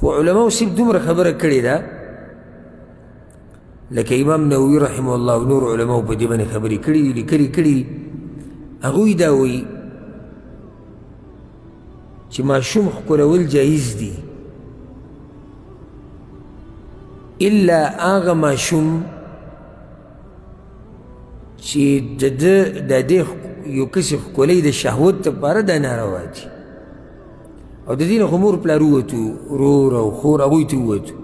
خو علماو صرف دومره خبره کړې ده، لکه امام نووي رحمه الله او نور علماو په دې باندې خبرې کړې دي، لیکلې کړې دي. هغوی دا وایي چې ماشوم ښکلول جایز دي، الا هغه ماشوم چې د ده د دې یو کس ښکلی د شهوت لپاره دا ناروا دي. او د دې نه خو مور پلار ووتو، ورور او خور هغوی ته ووتو.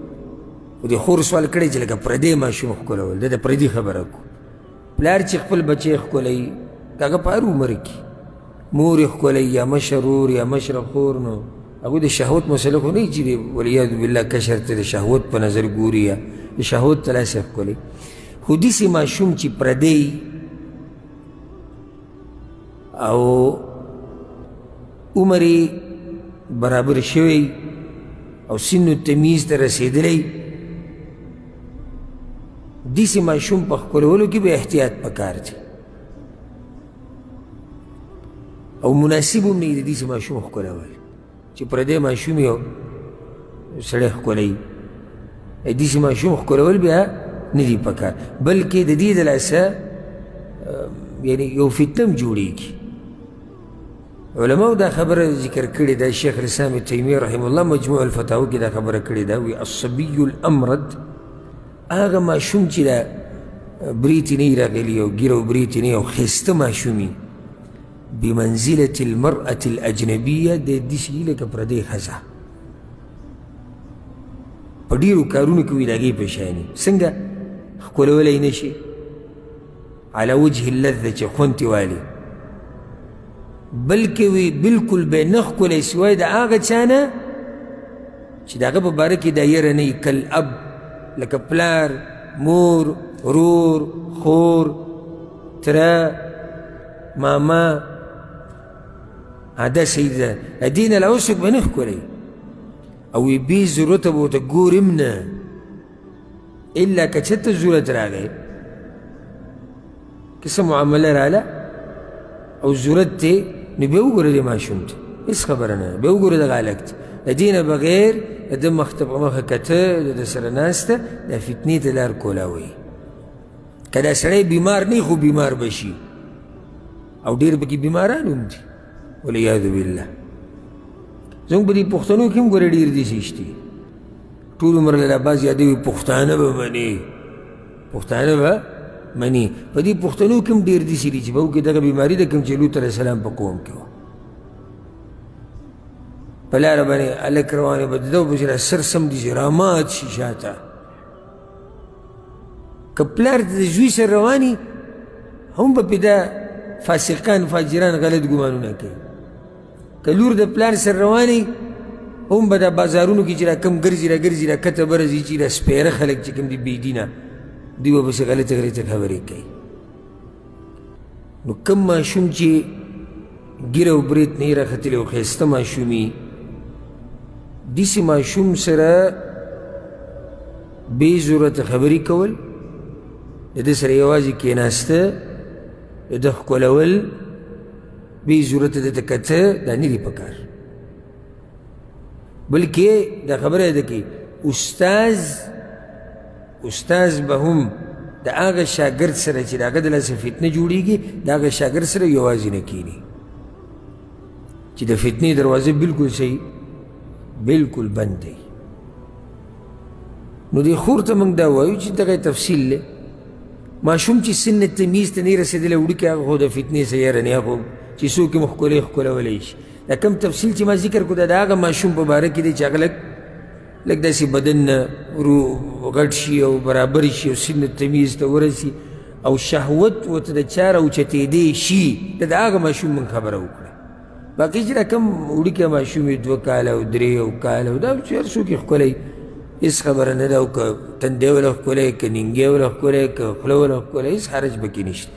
خو د خور سوال کړی چې لکه پردی ماشوم ښکلول، ده د پردي خبره کو. پلار چې خپل بچی ښکلوي که هغه په هر عمر کې، مور یې ښکلوي یا مشر ورور یا مشره خور، نو هغوی د شهوت مسله خو نه وي چې د والعیاذ بالله کشر ته د شهوت په نظر ګوري یا د شهوت ته لاس یې ښکلوي. خو داسې ماشوم چې پردی او عمر یې برابر شوی او سن تمیز ته رسېدلی، داسې ماشوم په ښکلولو کې به احتیاط پکار دی او مناسب هم نه دي د داسې ماشوم ښکلول چې پردی ماشوم یو سړی ښکلوي. داسې ماشوم ښکلول بیا نه دي پکار، بلکې د دې د لاسه یعنې یو فتنه هم جوړېږي. علماو دا خبره ذکر کړې ده، شیخ الاسلام ابن تیمیه رحمه الله مجموع الفتاوی کې دا خبره کړې ده، وایي الصبي الامرد، هغه ماشوم چې دا برېتې نه راغلي او ږیره او برېتې نه او ښایسته ماشوم وي، بمنزلة المرأة الأجنبية، د داسې وي لکه پردۍ ښځه. په ډېرو کارونو کې وي د هغې په شان وي. څنګه ښکلولی نه شي على وجه اللذة چې خوند ترې والي، بلکې وي بلکل به نه ښکلی سوای د هغه چا نه چې د هغه په باره کې دا یره نه وي، کالاب، لکه پلار، مور، ورور، خور، تره، ماما. دا صحیح ده. د دې نه علاوه څوک به نه ښکلوي او وي بې ضرورته به ورته ګوري هم نه، الا که چېرته ضرورت راغی، که څه معامله راله او ضرورت دی، نو بیا وګوره دې ماشوم ته، هېڅ خبره نه ده، بیا وګوره دغه هلک ته. د دې نه بغیر د ده مخ ته په مخه کته، د ده سره ناسته، دا فتنې ته لار کولاوي. که دا سړی بیمار نه خو بیمار به شي، او ډېر پکې بیماران هم دي والعیاذ بالله. زموږ په دې پښتنو کې هم ګوره ډېر داسې شته، ټول عمر له بعضې یادوي پښتانه به مني، پښتانه به مني. په دې پښتنو کې هم ډېر داسې دي چې په هغو کې دغه بیماري ده کوم چې لوط علیه السلام په قوم کې وه. په لاره باندې هلک روان وي، به د ده پسې را سر سم دي چې رامات شي شاته. که پلار د زوی سره روان وي هم به پرې دا فاسقان فاجران غلط ګمانونه کوي. که لور د پلار سره روان وي هم به دا بازارونو کې چې را کم ګرځي را ګرځي را کته بره ځي چې دا سپېره خلک چې کوم دي بېدینه، دوی به پسې غلطې غلطې خبرې کوي. نو کوم ماشوم چې ږیره او برېت نه یې راختلی او ښایسته ماشوم وي، داسې ماشوم سره بې ضرورته خبرې کول، د ده سره یوازې کښېناسته، د ده ښکلول، بې ضرورته ده ته کته، دا نه دي پکار. بلکې دا خبره ده کې استاذ به هم د هغه شاګرد سره چې د هغه د لاسه فتنه جوړېږي، د هغه شاګرد سره یوازې نه کښېني، چې د فتنې دروازه بالکل صحیح بالکل بند دی. نو دې خور ته موږ دا وایو چې دغه تفصیل دی. ماشوم چې سن تمیز ته نه رسېدلی وړوکی، هغه خو د فتنې څخه یره نه، هغه چې څوک یې ښکلی ښکلولی شي. دا کوم تفصیل چې ما ذکر کړو دا د هغه ماشوم په باره کې دی چې هغه لږ لږ داسې بدن نه ورو غټ شي او برابر شي او سن تمیز ته ورسي او شهوت ورته د چا راوچتېدی شي، دا د هغه ماشوم موږ خبره وکړه. باقي چې دا کوم وړوکی ماشوم وي 2 کاله او 3 او کاله او دا چې هر څوک یې ښکلی، هېڅ خبره نه ده. او که تندی وله ښکلی، که نینګی وله ښکلی، که خوله وله ښکلی، هېڅ حرج پکې نشته.